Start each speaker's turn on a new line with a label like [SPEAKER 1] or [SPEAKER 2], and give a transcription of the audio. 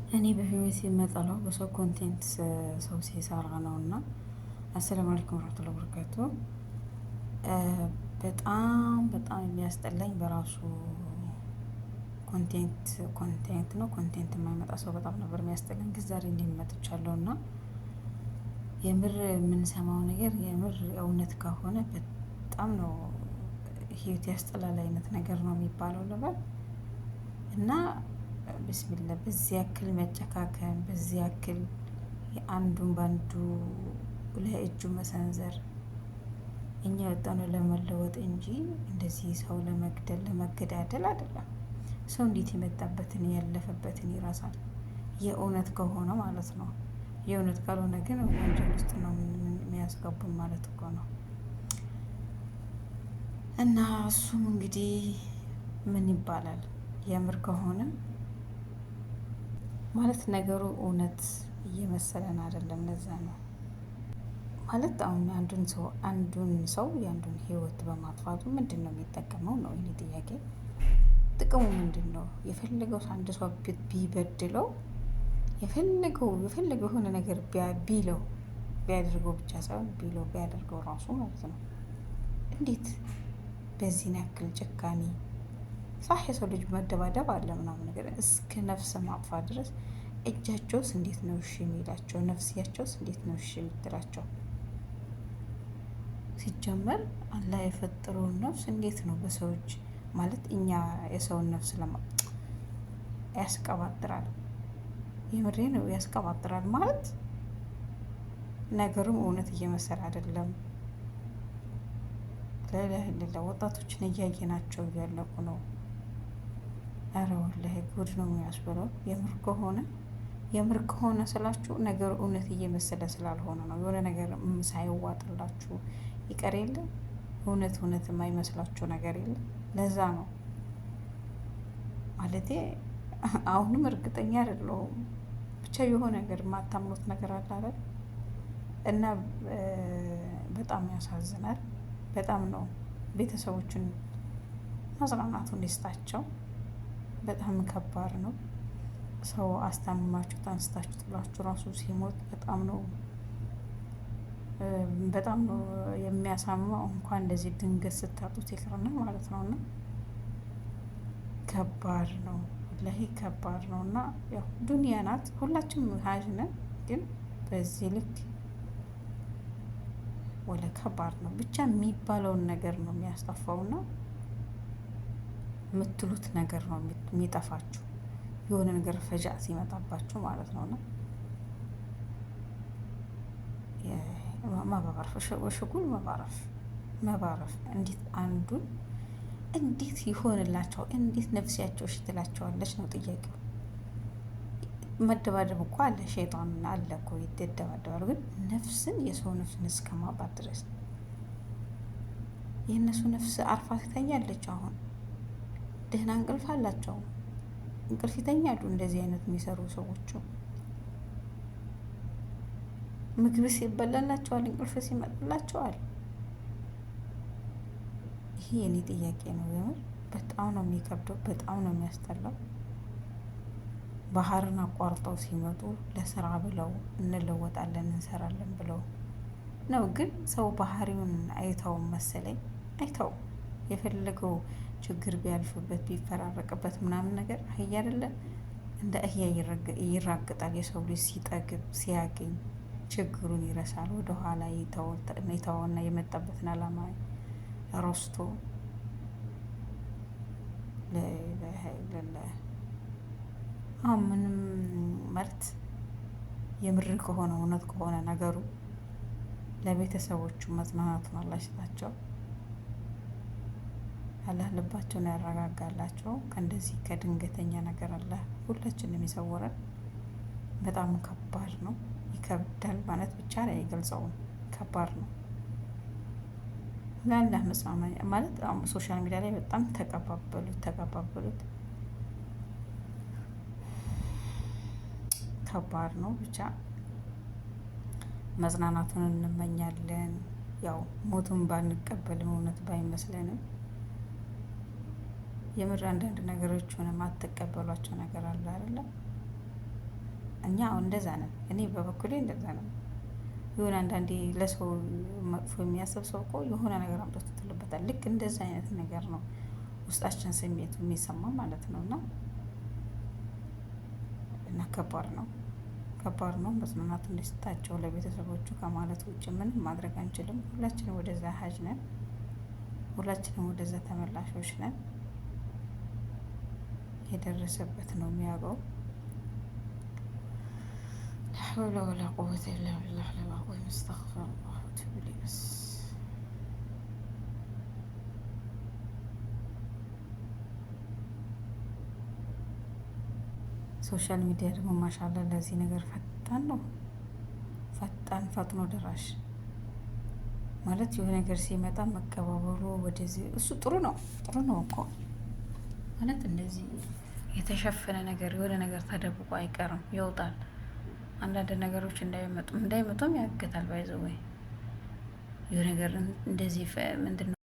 [SPEAKER 1] እኔ በህይወት የምጠላው በሰው content ሰው ሲሰራ ነው። እና السلام عليكم ورحمة الله وبركاته። በጣም በጣም የሚያስጠላኝ በራሱ content ነው። Content የማይመጣ ሰው በጣም ነበር የሚያስጠላኝ። ግን ዛሬ እንዲህ መጥቻለሁ እና የምር የምንሰማው ነገር የምር እውነት ከሆነ በጣም ነው ህይወት ያስጠላል አይነት ነገር ነው የሚባለው ልበል። እና ብስሚላ፣ በዚህ ያክል መጨካከን፣ በዚህ ያክል የአንዱን በአንዱ ላይ እጁ መሰንዘር፣ እኛ የወጣነው ለመለወጥ እንጂ እንደዚህ ሰው ለመግደል ለመገዳደል አይደለም። ሰው እንዴት የመጣበትን ያለፈበትን ይረሳል? የእውነት ከሆነ ማለት ነው። የእውነት ካልሆነ ግን ወንጀል ውስጥ ነው የሚያስገቡን ማለት እኮ ነው። እና እሱም እንግዲህ ምን ይባላል፣ የምር ከሆነ ማለት ነገሩ እውነት እየመሰለን አይደለም። ለዛ ነው ማለት አሁን አንዱን ሰው የአንዱን ህይወት በማጥፋቱ ምንድን ነው የሚጠቀመው ነው የኔ ጥያቄ። ጥቅሙ ምንድን ነው? የፈለገው አንድ ሰው ቢበድለው፣ የፈለገው የሆነ ነገር ቢለው፣ ቢያደርገው ብቻ ሳይሆን ቢለው ቢያደርገው ራሱ ማለት ነው። እንዴት በዚህን ያክል ጭካኔ? ሳህ የሰው ልጅ መደባደብ አለ ምናምን ነገር፣ እስከ ነፍስ ማጥፋት ድረስ እጃቸውስ እንዴት ነው እሺ የሚላቸው? ነፍስያቸውስ እንዴት ነው እሺ የምትላቸው? ሲጀመር አላህ የፈጠረውን ነፍስ እንዴት ነው በሰዎች ማለት እኛ የሰውን ነፍስ ለማ ያስቀባጥራል። የምሬ ነው፣ ያስቀባጥራል ማለት ነገሩም እውነት እየመሰለ አይደለም። ለሌላ ወጣቶችን እያየናቸው እያለቁ ነው። ኧረ ወላሂ ጉድ ነው የሚያስብለው። የምር ከሆነ ስላችሁ ነገሩ እውነት እየመሰለ ስላልሆነ ነው። የሆነ ነገር ሳይዋጥላችሁ ይቀር የለ፣ እውነት እውነት የማይመስላችሁ ነገር የለ። ለዛ ነው ማለቴ አሁንም እርግጠኛ አይደለሁም። ብቻ የሆነ ነገር የማታምኑት ነገር አለ አይደል? እና በጣም ያሳዝናል። በጣም ነው፣ ቤተሰቦቹን ማጽናናቱን ይስጣቸው። በጣም ከባድ ነው። ሰው አስታምማችሁ አንስታችሁ ጥላችሁ ራሱ ሲሞት በጣም ነው የሚያሳምመው። እንኳን እንደዚህ ድንገት ስታጡት ይቅርና ማለት ነው። እና ከባድ ነው፣ ወላሂ ከባድ ነው። እና ያው ዱንያ ናት፣ ሁላችንም ሀጅ ነን። ግን በዚህ ልክ ወለ ከባድ ነው። ብቻ የሚባለውን ነገር ነው የሚያስጠፋውና የምትሉት ነገር ነው የሚጠፋችሁ የሆነ ነገር ፈጃ ሲመጣባችሁ ማለት ነው። እና መባረፍ ወሽጉል መባረፍ መባረፍ እንዴት አንዱን እንዴት ይሆንላቸው? እንዴት ነፍሲያቸው እሺ ትላቸዋለች ነው ጥያቄው። መደባደብ እኮ አለ፣ ሸይጣን አለ እኮ፣ ይደባደባሉ። ግን ነፍስን የሰው ነፍስን እስከ ማውጣት ድረስ የእነሱ ነፍስ አርፋ ትተኛለች። አሁን ደህና እንቅልፍ አላቸው፣ እንቅልፍ ይተኛሉ። እንደዚህ አይነት የሚሰሩ ሰዎቹ ምግብስ ይበላላቸዋል፣ እንቅልፍስ ይመጣላቸዋል። ይሄ የኔ ጥያቄ ነው። የምር በጣም ነው የሚከብደው፣ በጣም ነው የሚያስጠላው። ባህርን አቋርጠው ሲመጡ ለስራ ብለው እንለወጣለን እንሰራለን ብለው ነው። ግን ሰው ባህሪውን አይተውም መሰለኝ፣ አይተውም። የፈለገው ችግር ቢያልፍበት ቢፈራረቅበት ምናምን ነገር አህያ አይደለ እንደ አህያ ይራገጣል። የሰው ልጅ ሲጠግብ ሲያገኝ ችግሩን ይረሳል። ወደኋላ ይተወና የመጣበትን አላማ ረስቶ። لا إله إلا الله። አሁን ምንም ማለት የምር ከሆነ፣ እውነት ከሆነ ነገሩ ለቤተሰቦቹ መጽናናቱን አላህ ይስጣቸው። አላህ ልባቸውን ያረጋጋላቸው። ከእንደዚህ ከድንገተኛ ነገር አላህ ሁላችንም ይሰውረን። በጣም ከባድ ነው፣ ይከብዳል ማለት ብቻ አይገልጸውም። ከባድ ነው። ለአላህ መጽናናት ማለት social media ላይ በጣም ተቀባበሉት ተቀባበሉት። ከባድ ነው፣ ብቻ መጽናናቱን እንመኛለን። ያው ሞቱን ባንቀበልም፣ እውነት ባይመስለንም፣ የምር አንዳንድ ነገሮች ሆነ ማትቀበሏቸው ነገር አለ አይደለም? እኛ እንደዛ ነን። እኔ በበኩሌ እንደዛ ነው። የሆነ አንዳንዴ ለሰው መጥፎ የሚያስብ ሰው እኮ የሆነ ነገር አምጥቶ ትልበታል። ልክ እንደዛ አይነት ነገር ነው ውስጣችን ስሜቱ የሚሰማ ማለት ነው። እና ከባድ ነው፣ ከባድ ነው። መጽናናት እንዲሰጣቸው ለቤተሰቦቹ ከማለት ውጭ ምንም ማድረግ አንችልም። ሁላችንም ወደዛ ሀጅ ነን። ሁላችንም ወደዛ ተመላሾች ነን። የደረሰበት ነው የሚያውቀው። لا حول ولا قوة إلا بالله العظيم استغفر الله وأتوب إليه بس። Social media ደግሞ ማሻላ ለዚህ ነገር ፈጣን ነው። ፈጣን፣ ፈጥኖ ደራሽ ማለት የሆነ ነገር ሲመጣ መቀባበሉ ወደዚህ እሱ ጥሩ ነው፣ ጥሩ ነው እኮ። ማለት እንደዚህ የተሸፈነ ነገር የሆነ ነገር ተደብቆ አይቀርም፣ ይወጣል። አንዳንድ ነገሮች እንዳይመጡም እንዳይመጡም ያግታል። By the way የሆነ ነገር እንደዚህ ምንድን ነው?